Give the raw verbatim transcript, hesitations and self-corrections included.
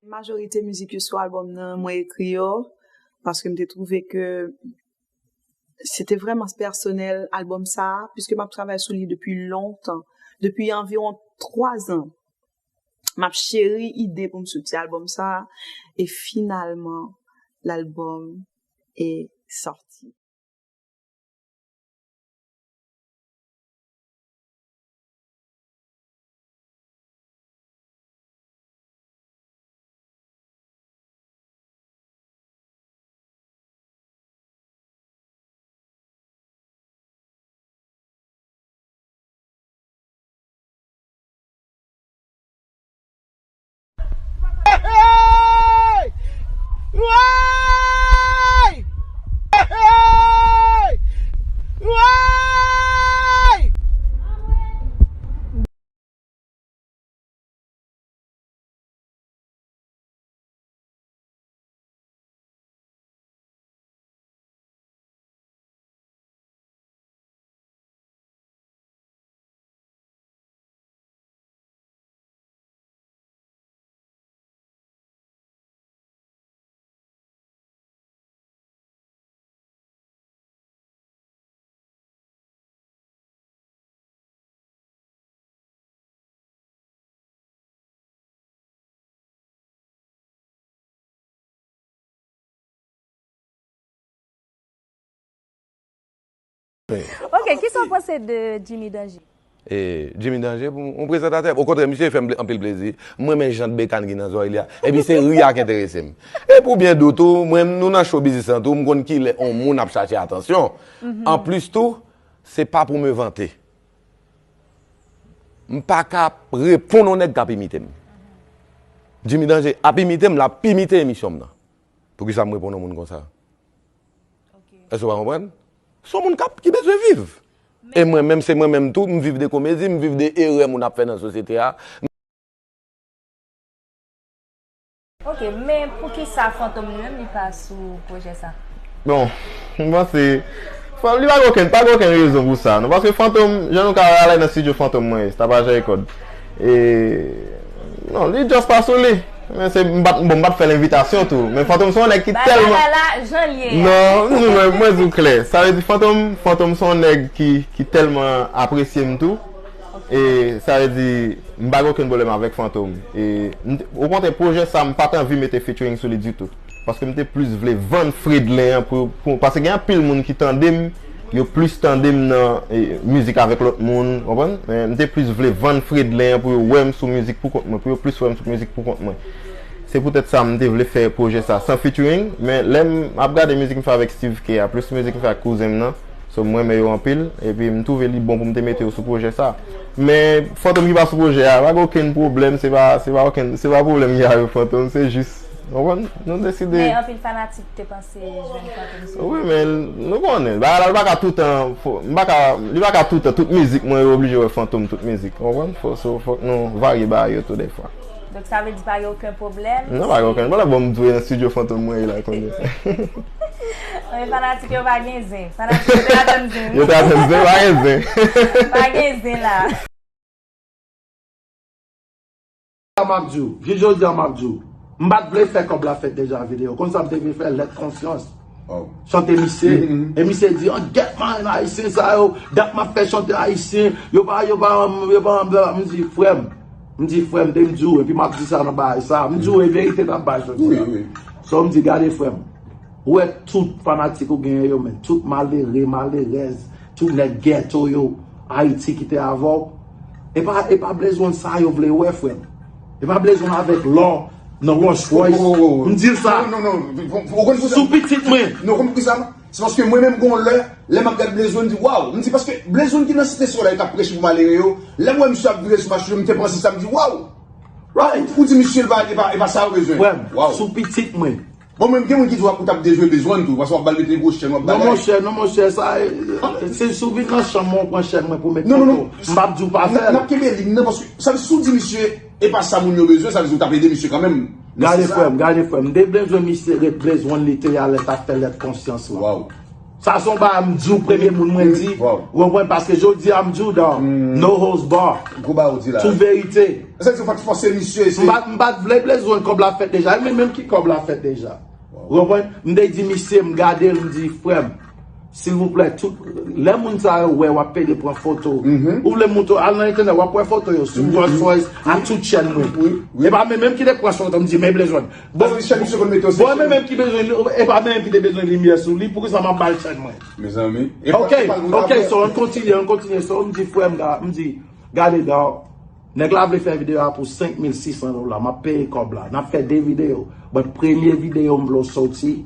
Majorite mizik yo sou albòm nan, mwen ekri yo paske m te twouve ke se te vrèman pèsonèl, albòm sa a, piske m ap travay sou li depi lontan, depi anviwon twa zan. M ap cheri ide pou m soti albòm sa a, e finalman, l'album est sorti. Ok, kisa w panse de Jimmy Danger? E, Jimmy Danger, yon prezantatè. Okontrè, misye fè m anpil plezi. M renmen jan bekan ki nan zòrèy li a. Epi se ri a k enterese m. E pou byen di w tou, mwen, nou nan show business lan tou, m konn kilè yon moun ap chache atansyon. Anplis tou, se pa pou m vante. M pa ka reponn yon nèg k ap imite m. Jimmy Danger ap imite m, l ap imite emisyon m nan. Poukisa m reponn yon moun konsa? Èske w pa konprann? Se yon moun k ap, ki bezwen viv. E mwen menm, se mwen menm tou, m viv de komedi, m viv de erè moun ap fè nan sosyete a. Ok, men poukisa Fantom li menm li pa sou pwojè sa? Bon, m panse, li pa gen okenn, pa gen okenn rezon pou sa, non, paske Fantom, jan nou ka wè a, l nan estidyo Fantom mwen ye, Tapaj Record. E, non, li just pa sou li. Men se, m pa t, bon, m pa t fè l envitasyon tou. Men Fantom se yon nèg ki tèlman. Bagay la, la, jan l ye a. Non, mwen, mwen di w klè. Sa vle di Fantom, Fantom se yon nèg ki, ki tèlman apresye m tou. E sa vle di, m pa gen okenn pwoblèm avèk Fantom. E, m te, okontrè, pwojè sa, m pa t anvi mete featuring sou li ditou. Paske m te plis vle vann Fredlen an pou, pou, paske gen anpil moun ki tande m, yo plis tande m nan e, mizik avèk lòt moun, w konprann? Men m te plis vle vann Fredlen an pou yo wè m sou mizik pou kont mwen, pou yo plis wè m sou mizik pou kont mwen. Se poutèt sa m te vle fè pwojè sa san featuring, men lè m ap gade mizik m fè avèk Steve K a, plis mizik m fè ak kouzen m nan, so m renmen yo anpil, epi m twouve li bon pou m te mete yo sou pwojè sa. Men Fantom ki pa sou pwojè a, pa gen okenn pwoblèm, se pa, se pa okenn, se pa pwoblèm m gen avèk Fantom, se jis, w konprann? Nou deside. Men anpil fanatik te panse jwenn Fantom sou. Wi, men nou konnen, bagay la, li pa ka toutan, fò, m pa ka, li pa ka toutan, tout mizik mwen yo oblije wè Fantom, tout mizik, w konprann? Fò, so, fòk nou varye bagay yo tou dèfwa. Donk sa vle di pa gen okenn pwoblèm? Non, pa gen okenn pwoblèm. Bon, m tou ye nan estidyo Fantom mwen ye la kounye a. Men fanatik yo pa gen zen. Fanatik yo te atann zen wi. Yo te atann zen, pa gen zen. Pa gen zen la. M ap di w, jis jodi a m ap di w, m pa t vle fè kòb la fèt deja videyo. Konn sa m te vle fè, lèt konsyans. Chante misye. E misye di, an gèt man ayisyen sa yo, dat m ap fè chante ayisyen, yo pa, yo pa, yo pa, m di, frè m, m di, frè m, te m di w, epi m ap di sa nan bagay sa, m di w, e verite n ap bay jodi a. So, m di, gade frè m, ou wè tout fanatik ou genyen yo, men tout malere, malerèz, tout nèg gèto yo, Ayiti ki te avè w, e pa, e pa Blaze One sa yo vle wè, frè m. E pa Blaze One avèk lò nan Rolls Royce. M di l sa. Sou pitit mwen. Non, konn poukisa? Se paske mwen menm gon lè, lè m ap gad Blaze One, m di, waw. M di, paske Blaze One ki nan Site Solèy k ap preche pou malere yo, lè m wè misye ap vire sou machin yo, m te panse sa, m di, waw. Ou di misye l pa, e pa, e pa sa yo bezwen. Frè m, sou pitit mwen. Bon, men gen moun ki di w ap, ou t ap dejwe Blaze One tou, paske w ap ba l mete gwo chèn, w ap bagay. Non, monchè, non, monchè, sa, se si w vin nan chanm mwen, w pran chèn mwen pou w met foto, m p ap di w pa fè l. N ap kenbe liy nan, paske, sa vle, si w di misye, e pa sa moun yo bezwen, sa vle di w t ap ede misye kanmenm. Gade frè m, gade frè m, m te bezwen misye ret Blaze One li te ye a lè l t ap fè lèt konsyans lan. Waw. Sa se yon bagay m di w premye moun mwen di. Ou konprann? Paske jodi a m di w, dawg, no holds bar. Gwo bagay ou di la. Tout verite. Se ti fòk fòse misye. M pa, m pa t vle bezwen kòb la fèt deja. Men menm ki kòb la fèt deja. Ou konprann? M te di misye, m gade l, m di, frè m, silvouplè, tout lè moun sa yo wè w ap pede pran foto. Ou vle montre, al nan entènèt, w ap wè foto yo sou Rolls Royce ak tout chèn mwen. E pa men menm ki te pran foto, m di, men bezwen. Bon, Chèn misye konn mete yo se bon, men menm ki bezwen, e pa men menm ki te bezwen limyè sou li, poukisa m ap ba l chèn mwen? Mezanmi. Ok, ok, so ann kontinye, ann kontinye. So m di, frè m, ga- m di, gade, dawg, nèg la vle fè videyo a pou senk mil sis san dola, m ap peye kòb la, n ap fè de videyo. But premye videyo m vle w soti,